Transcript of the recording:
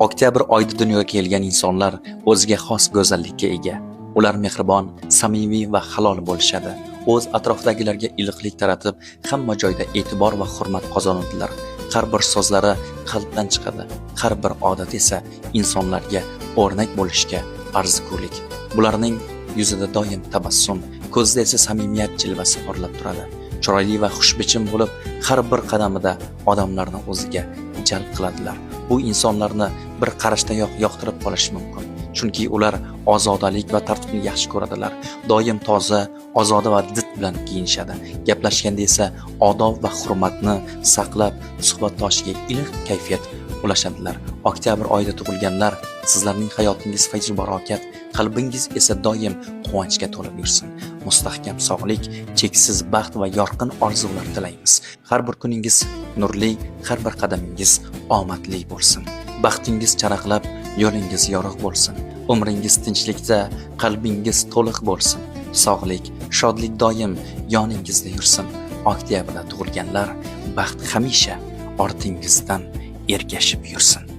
Oktyabr oyida dunyoga kelgan insonlar o'ziga xos go'zallikka ega. Ular mehribon, samimiy va halol bo'lishadi. O'z atrofidagilarga iliqlik taratib, hamma joyda e'tibor va hurmat qozonadilar. Har bir so'zlari qalbdan chiqadi. Har bir odati esa insonlarga o'rnak bo'lishga arzigulik. Bularning yuzida doim tabassum, ko'zida esa samimiyat jilvasi porlab turadi. Chiroyli va xushbichim bo'lib, har bir qadamida odamlarni o'ziga jalb qiladilar. Bu insonlarni bir qarashdayoq yoqtirib qolish mumkin. Chunki ular ozodalik va tartibni yaxshi ko'radilar. Doim toza, ozoda va did bilan kiyinishadi. Gaplashganda esa odob va hurmatni saqlab, suhbatdoshiga iliq kayfiyat ulashadilar. Oktyabr oyida tug'ilganlar, sizlarning hayotingiz fayzu barokat, qalbingiz esa doim quvonchga to'lib yursin. Mustahkam sog'lik, cheksiz baxt va yorqin orzular tilaymiz. Har bir kuningiz nurli, har bir qadamingiz omadli bo'lsin. Baxtingiz charaqlab, yo'lingiz yorug' bo'lsin. Umringiz tinchlikda, qalbingiz to'liq bo'lsin. Sog'lik, shodlik doim yoningizda yursin. Oktyabrda tug'ilganlar, baxt hamisha ortingizdan ergashib yursin.